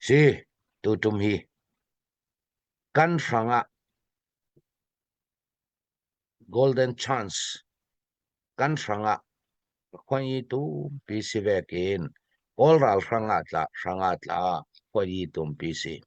Si, tutum hi kan hrangah golden chance kan hrangah khuai tumpi si vekin Kawl ral hrangah tla hrangah tla khuai tumpi si.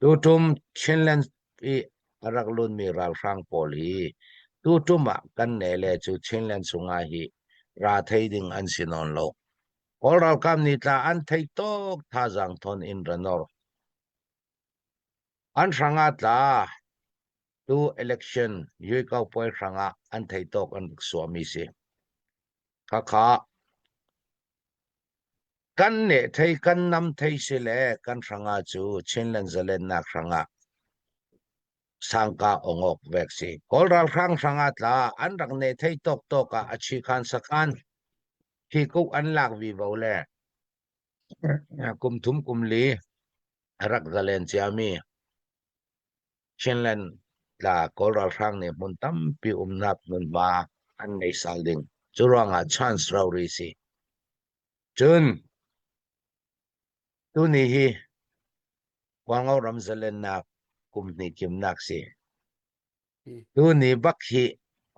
Tutum Chinland i a rak lunmi ralhrang pawl hi tutum ah kan ne le cu Chinland chungah hi ra thei ding an si nawn lo. Kawl ralkap nih tla an thei tuk thazaang thon in ranor. An hrangah tla tu election yui-kau puai hrangah an thei tawk an rak suahmi si. Khakha kan neh thei kan nam thei si le kan hrangah cu Chinland zalennak hrangah sangka ongok vek si. Kawl ralhrang hrangah tla an rak ne thei tawk tawk ah a chikhan sakhan hi kuk an lak vivo le kum thum kum li a rak zalen ciami Chinland tla Kawl ralhrang nih hmun tampi umnak hmunhma an nei sal ding. Cu ruangah chance rori si. Cun tuni hi Hualngo ram zalennak kum hnih kimnak si. Tuni bak hi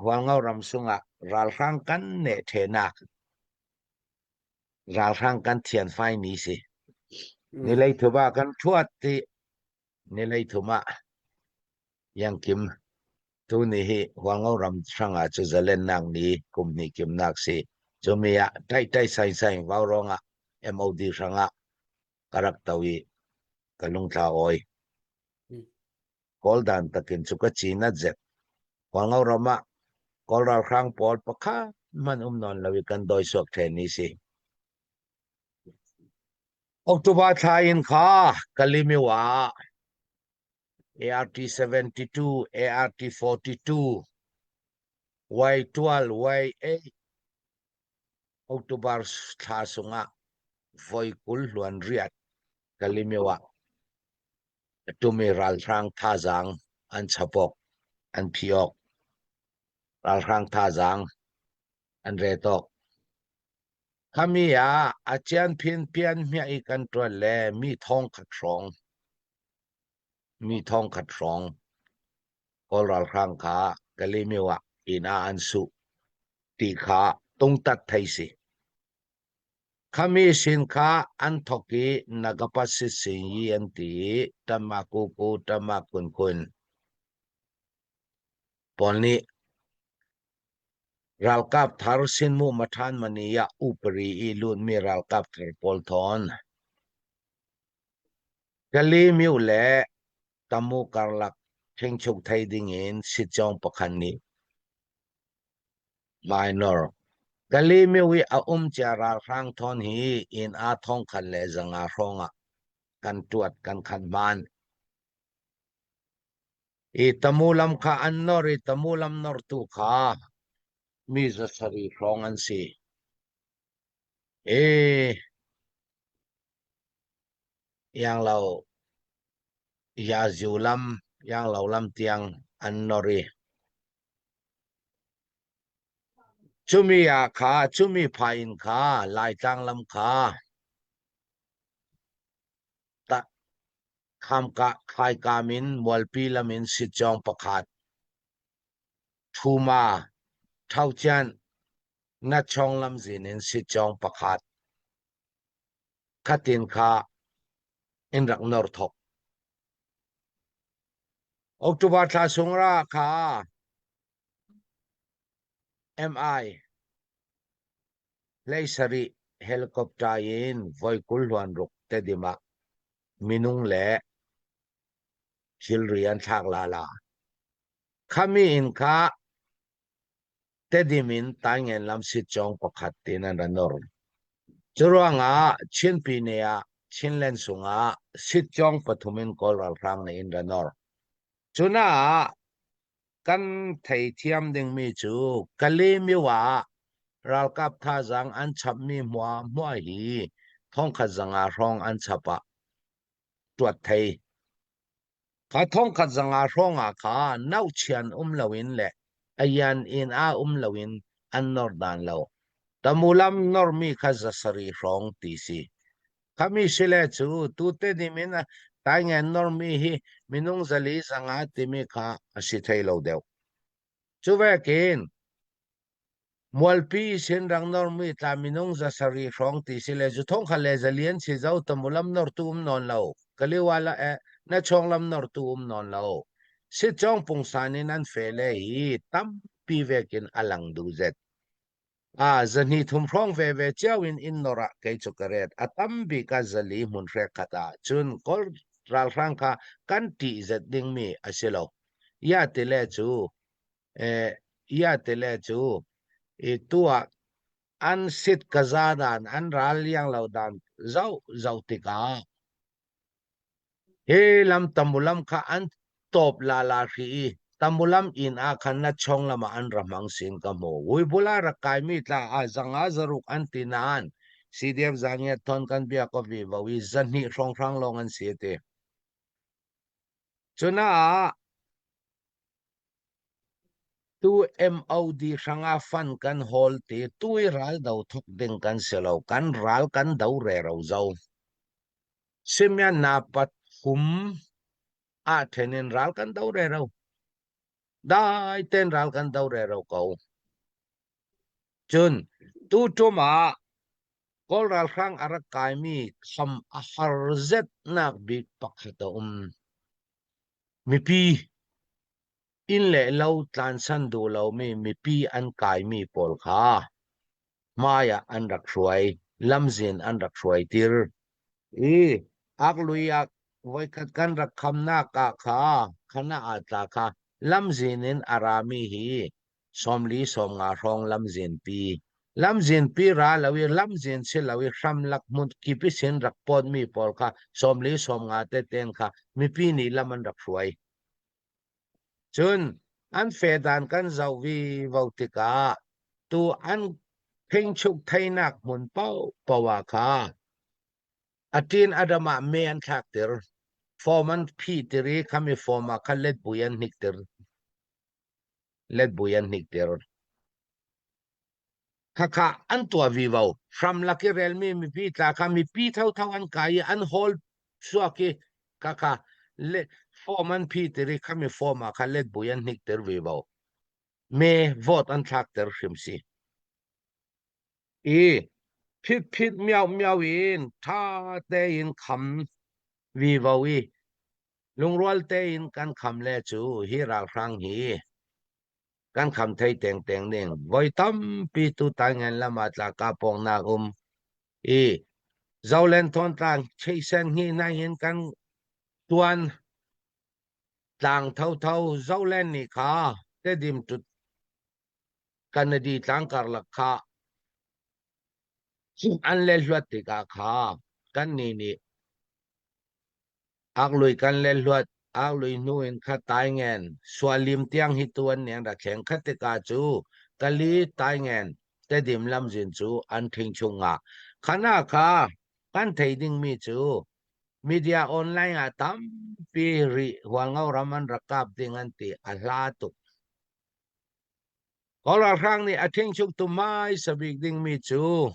Hualngo ram sungah ralhrang kan neh ṭhenak ralhrang kan thianfai ni si. Nilei thuba kan ṭhuat ti nilei thum ah Yangkim tuni hi Hualngo ram hrangah cu zalennak ni kum hnih kimnak si. Cumi ah tai tai sai sai vaurawng ah MOD hrangah ka rak to i ka lungthla awi. Kawl dan takin cu ka cin a zet. Hualngo ram ah Kawl ralhrang pawl pakhat hmanh um nawn lo i kan dawi suak ṭhen ni si. October thla in kha Kalimiu ah ART 72, ART 42, Y12, Y8 October thla sungah voi 20 hluan riat Kalimiu ah tumi ralhrang thazaang an chap awk, an phi awk, ralhrang thazaang an ret awk. Khami ah a cian phin pian hmiah i kan ṭuan le mi thong khat hrawng, mi thong khat hrawng Kawl ralhrang kha Kalymyo ah inn ah an suh ti kha tungtat thei si. Khami sin kha an thok i Nagapasitsinyi an ti i Tamakuku Tamakunkun pawl nih ralkap thar Sinmu Mathan Mani ah upari i lutmi ralkap thar pawl thawn. Kalemyo le Tamu karlak thingchuk thei ding in sitcawng pakhat nih Minor. Kalemyo i a um cia ralhrang thawn hi inn aa thong khat le zanga hrawng ah kan tuat kan khat hman. I Tamu lam kha an nor i Tamu lam nortu kha mi 700 hrawng an si. E Yanglo Yaziu lam Yanglo lam tiang an nor i cumi ah kha cumi pha in kha Laitlang lam kha ta khamka khaikam in Mualpi lam in sitcawng pakhat Thuma Thaucian Natchawng lamzin in sitcawng pakhat khatin kha in rak nor thok. October thla chung ra kha MI 17 helicopter in voi 20 hluan ruk Tedim ah minung le thilri an thlak la la. Khami in kha Tedim in Taingen lam sitcawng pakhat tin an ra nor. Curuangah Chin Pine ah Chinland sungah sitcawng pathum in Kawl ralhrang nih in ra nor. Cuna ah kan theithiam dingmi cu Kalaymyo ah ralkap thazaang an chapmi hmuahhmuah hi thongkhat zanga hrawng an chap ah tuat thei. Kha thongkhat zanga hrawng ah kha nauchian um loin le ayan in ah um loin an nor dan lo. Tamulam normi kha 700 hrawng ti si. Khami sile cu tute nimin ah taingen normi hi minung 400 500 timi kha a si thei lo deuh. Cu vekin Mualpi sin rang normi tla minung 700 hrawng ti si le zu thong kha le zalian si zo tamulam nortu um nawn lo. Kaliwa la e na chawnglam nortu um nawn lo. Sitcawng pungsan in an fe le hi tampi vekin a lang du zet. A 230 hrawng veve cio in inn nor ah kei cu ka ret. A tam bik ah 400 hmun hrekhat ah cun Kawl ralhrang kha kan ṭih zet dingmi a si lo. Ia tile cu eh, ia tile cu i tu ah an sit ka za dan an ral liang lo dan zoh zoh tikah Hi lam tamulam kha an tawp lala hrih i tamulam inn ah khan na chong lam ah an ra hmang sin ka hmu. Vuibul ah rak kaimi tla ah 500 600 an ti nain CDF zangiat thon kan bia ko vi vo i 200 hrawnghrang lawng an si ti. Cunaah tu MOD hrangah fan kan hawl ti tui ral do thok ding kan si lo kan ral kan do rero zo. Simeon na pathum ah ṭhen in ral kan do rero. Dai ten ral kan do rero ko. Cun tuṭum ah Kawl ralhrang a rak kaimi kham a har zetnak bik pakhat a um. Mipi inn le lo tlansan duh lomi mipi an kaimi pawl kha hmai ah an rak hruai, lamzin an rak hruaitir. I aklui ah voikhat kan rak khamnak ah kha khana ah tla kha lamzin in a rami hi 40 50 hrawng lamzinpi lamzinpi ra lo i lamzin si lo i hramlak hmun kip i sin rak pawtmi pawl kha 40 50 te ten kha mipi nih lam an rak hruai. Cun an fedan kan zoh vivo tikah tu an phingchuk theinak hmun paohpaoh ah kha a ṭin a dam ah me an thlakter. Form an phihtir i khami form ah khan letbui an hniktir. Letbui an hniktir. Khakha an tuah vivo. Hramlak i relmi mipi tla kha mipi thotho an kai i an hawl suak i khakha le form an phihtir i khami form ah kha letbui an hnikter vivo. Me vote an thlakter hrim si. I phit phit miau miau in tha tein kham vivo i lungrual tein kan kham le cu hi ralhrang hi kan kham thei tengteng ning voi tampi tu taingen lam ah tla ka pong nak um i zolen thon tlang cheisen hi nai hin kan tuan tlang thotho zolen ni kha tedim tut Kanadi tlang karlak kha an le hluat tikah kha kan ni nih Aklui kan le hluat aklui hnu in kha taingen sualim tiang hi tu an niang ra thleng kha tikah cu kali taingen tedim lamzin cu an thing chungah khana kha kan thei dingmi cu media online ah tampi ri Hualngo ram an rak kap ding an ti a hla tuk. Kawl ralhrang nih a thing chung tu hmaisa bik dingmi cu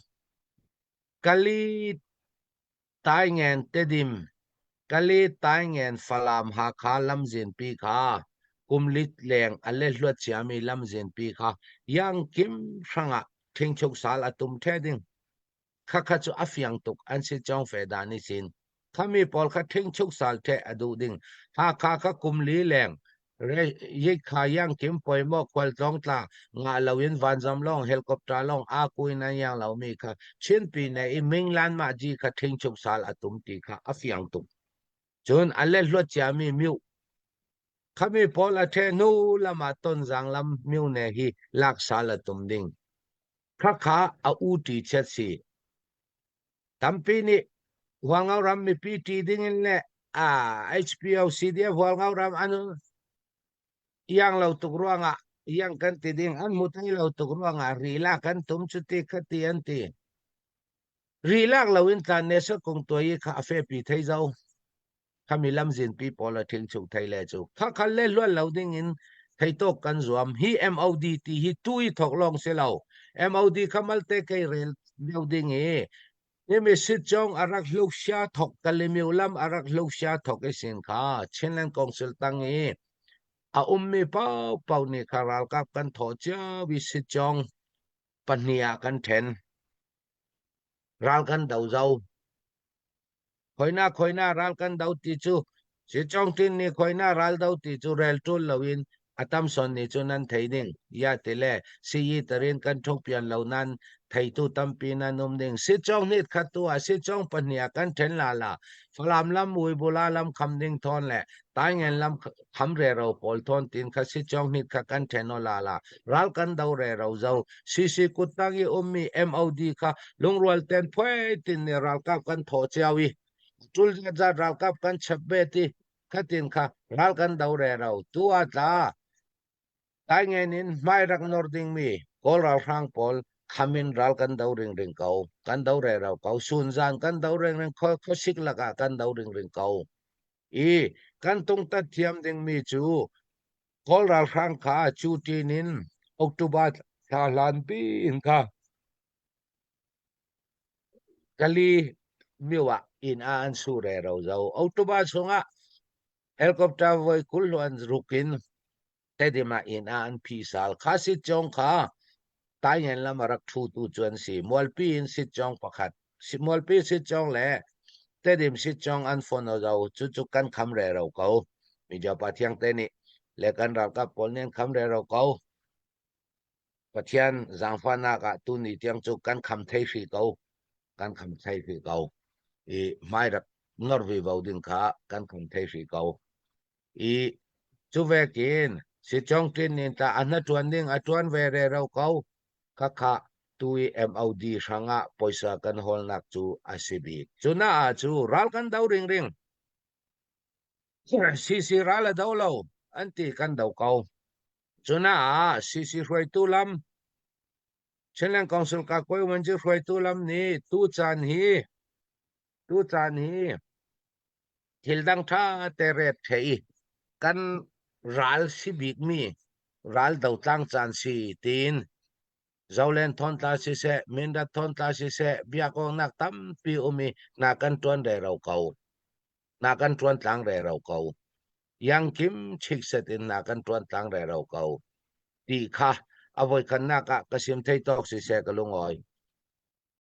Kali Taingen Tedim, Kali Taingen Falam Hakha lamzinpi kha kum lit leng a lehluat ciami lamzinpi kha Yangkim hrangah ṭhingchuk sal a tum ṭhe ding. Khakha cu a fiang tuk an si cawng fe dan i sin. Khami pawl kha ṭhingchuk sal ṭheh a duh ding. Hakha kha kum li leng Yikha Yangkim poimaw khualtlawng tla ngah loin vanzam lawng helicopter lawng aa kuin an iang lomi kha Chinpi ne i Minglan mah ji kha ṭhingchuk sal a tum ti kha a fiang tuk. Cun a lehluat ciami miu khami pawl a ṭheh hnu lam ah Tonzang lam miu ne hi lak sal a tum ding. Khakha a u ṭi chiat si. Tampi nih Hualngo ram mipi ṭi ding in le HPO CDF Hualngo ram an iang lo tuk ruangah iang kan ti ding an hmu thai lo tuk ruangah ri lak kan tum cu ti kha ti an ti. Ri lak lo in tlan ne sa kung tuai i kha a fe pi thei zo. Khami lamzinpi pawl a ṭhing chung thei le cu kha khal le hluan lo ding in theitok kan zuam. Hi MOD ti hi tu i thok lawng si lo. MOD kha malte kei rel deuh ding i. Himi sitcawng a rak hluksia thok Kalemyo lam a rak hluksia thok i sin kha Chinland Council tang i a ummi paohpaoh nih kha ralkap kan thawh cio i sitcawng pahnih ah kan ṭhen. Ral kan do zau. Khoina khoina ral kan do ti cu Sitcawng tin nih khoina ral do ti cu rel ṭul loin a tam son nih cun nan thei ding. Ya ti le siyi tarin kan ṭhuk pian lo nan theitu tampi nan um ding. Sitcawng hnit khat tu ah sitcawng pahnih ah kan ṭhen la la. Falam lam Uibula lam kham ding thawn le Taingen lam kham rero pawl thawn tin kha sitcawng hnit kha kan ṭhen o la la. Ral kan do rero zo. CC kuttang i ummi MOD kha lungrual ten phuai tin nih ralkap kan thawh cio i tul zat ralkap kan chep ve ti khatin kha ral kan do rero tu a tla Taingen in hmai rak nor dingmi Kawl ralhrang pawl kham in ral kan do ringring ko. Kan do rero ko. Sunzan kan do ringring khuasik lakah kan do ringring ko. I kan tungtat thiam dingmi cu Kawl ralhrang kha cu ṭin in October thla hlanpi in kha Kali myo ah inn ah an su rero zo. October chungah helicopter voi 20 an ruk in Tedim ah inn ah an phi sal. Kha sitcawng kha Taingen lam a rak ṭhutu cu an si. Mualpi in sitcawng pakhat, Mualpi sitcawng le Tedim sitcawng an fon o zo. Cucu kan kham rero ko. Media pa thiang te nih le kan ralkap pawl nih an kham rero ko. Pathian zaangfahnak ah tuni tiang cu kan kham thei hri ko. Kan kham thei hri ko. I hmai rak nor vivo ding kha kan kham thei hri ko. I cu vekin Sichong Ṭin nih tah a hnaṭuan ding a ṭuan ve rero ko. Khakha tu i MOD hrangah poisa kan hawlnak cu a si bik. Cu na ah cu ral kan do ringring. CC ral a do lo an ti kan do ko. Cu na ah CC hruaitu lam Chinland Council ka koi wanci hruaitu lam nih tu caan hi tu caan hi thil dang ṭha te ret the i kan ral si bikmi ral dotlang caan si tiin Zolen thawntla siseh Mindat thawntla siseh biakawknak tampi um i na kan ṭuan rero ko na kan ṭuan tlang rero ko yangkim chikset in na kan ṭuan tlang rero ko ti kha a voikhatnak ah ka sim thei tawk siseh ka lungawi.